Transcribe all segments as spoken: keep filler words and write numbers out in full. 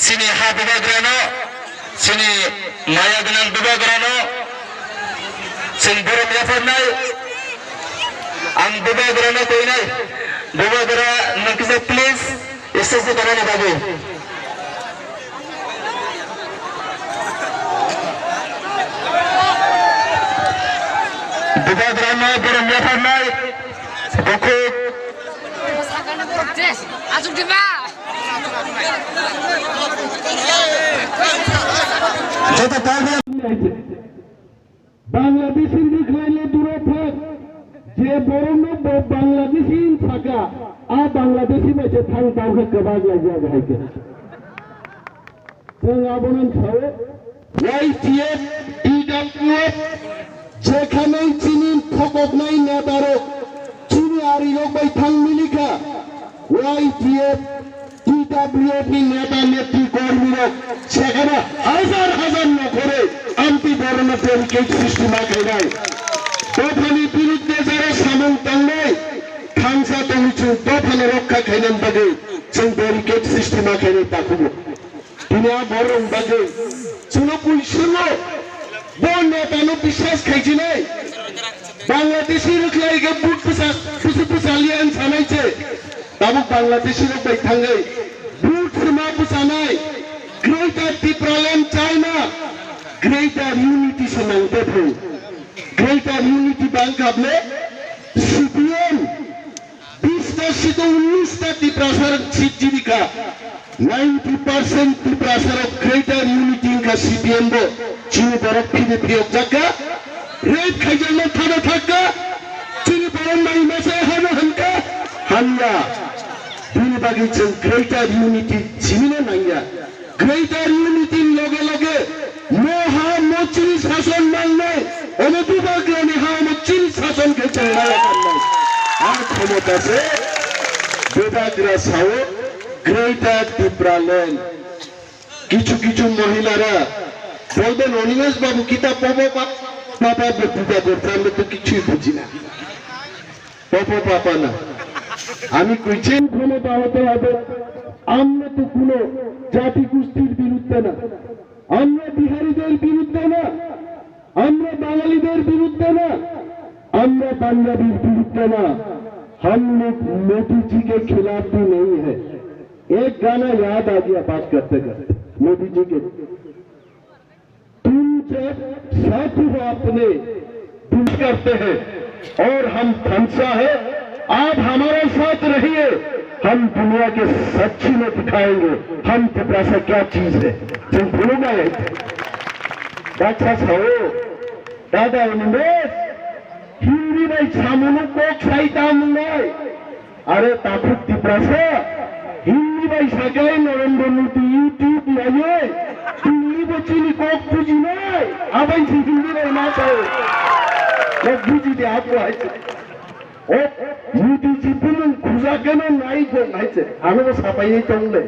Chini ha bubagrano, chini maya gwnang bubagrano, chwng borom yapharnai, ang bubagrano koinai, bubagra nwng kisa please, stage o tongnani bagwi. Bubagrano borom yapharnai, bukhuk. Asuk diba? Joto Bangladeshi ni khlaile duro thak, je borokno bo Bangladeshi hin saka, a Bangladeshi bai se thang tang khe kwbak laijak hai khe. Chwng abono sao, Y T F, T W F, jekhane chini thokoknai netarok, chini arirok bai thang milikha, Y T F, T W F ni neta netri kormirok sekhano hajar hajar nokhorwi amtwi borokno barricade sristi ma khainai. Dophani birudde jara samung tangnai, thansa tongwi chwng dophano rokha khainani bagwi chwng barricade sristi ma khainai takhugo. Tini a borok bagwi chwngno kuisungo bo netano biswas khaijinai. Bangladeshi rwkhlai khe but bwsa, bwsa, bwsa liya wng sanai se. Tabuk Bangladeshi rok bai thangwi but swma bwsanai. Greater Tipraland China, Greater Unity se nang tei phung. Greater Unity bang kable C P M. Bish ta sito unnish ta Tiprasa rok seat jibika. Ninety percent Tiprasa rok Greater Unity wngkha C P M bo. Chini borok phidi phiyok jakka. Rape khaijakno thana thakka. Chini borok mai masa hano hanka. Hanya. Bini bagwi chwng Greater Unity simino nangya. Greater Unity ni loge loge mo ha mo chini sason mangnai, omo bubagrani ha omo chini sason khe chwng maya kannai. A khomota se bubagra sao Greater Tipraland. Kichu kichu mohilara bolben Animesh babu kita popo pa-, papa be bubagra, amra to kichhui bujhi na. পপ পাপা না। আমি কইছি ক্ষমতা হতে হবে। আমরা তো কোনো জাতিগোষ্ঠীর বিরুদ্ধে না, আমরা বিহারিদের বিরুদ্ধে না, আমরা বাঙালিদের বিরুদ্ধে না, আমরা পাঞ্জাবির বিরুদ্ধে না। हम लोग मोदी जी के खिलाफ भी नहीं है। एक गाना याद आ गया बात करते करते, मोदी जी के। तुम जब साथ हो अपने, तुम करते हैं और हम थमसा है, आप हमारे साथ रहिए, हम दुनिया के सच्ची में दिखाएंगे हम तिपरासा क्या चीज है। Chwng phunuknai hai khe. Baksa sao, dada Animesh, Hindi bai samono kok sai ta mungnai. Are takhuk Tiprasa, Hindi bai sakai Narendra Modi YouTube laioi, Hindi bo chini kok bujinai, abai si Hindi bai ma sao. Kok buji de apo hai se. O Modi ji bumung khuja keno nai gong hai se, ano bo sapai tongle.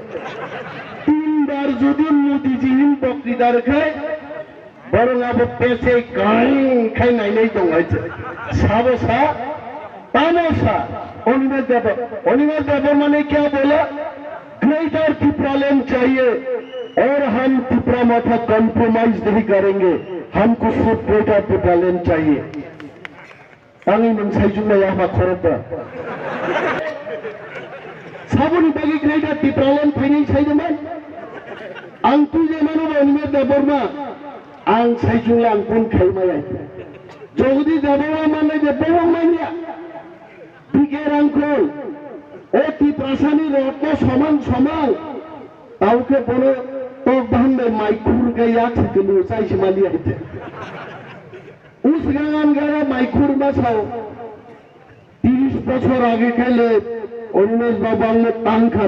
Tin bar jodi Modi ji hin bokti dar khai, Borok abo pese kaing khai nainai tong hai se. Sabo sa, tamo sa, Animesh Debbarma, Animesh Debbarma ne kya bola? Greater Tipraland chahiye aur hum Tipra Motha compromise nahi karenge, humko sirf Greater Tipraland chahiye. Tangwi nwng saichung nai yapha khorokba. Saboni bagwi Greater Tipraland phainai saijaman. Ang tuijaimano bo Animesh Debbarma. Ang saichung ya ang kun khai maya. Jagadish Debbarma manai je bebak manya. B K Rangkhol. O Tiprasani rotno somang somang. Tauke bono tok bahan bai mai khur ke yak se kelu sai se mali aite. Usgangan gara mai khur ma sao. Tiris bochor age khaile Animesh babu angno tang kha.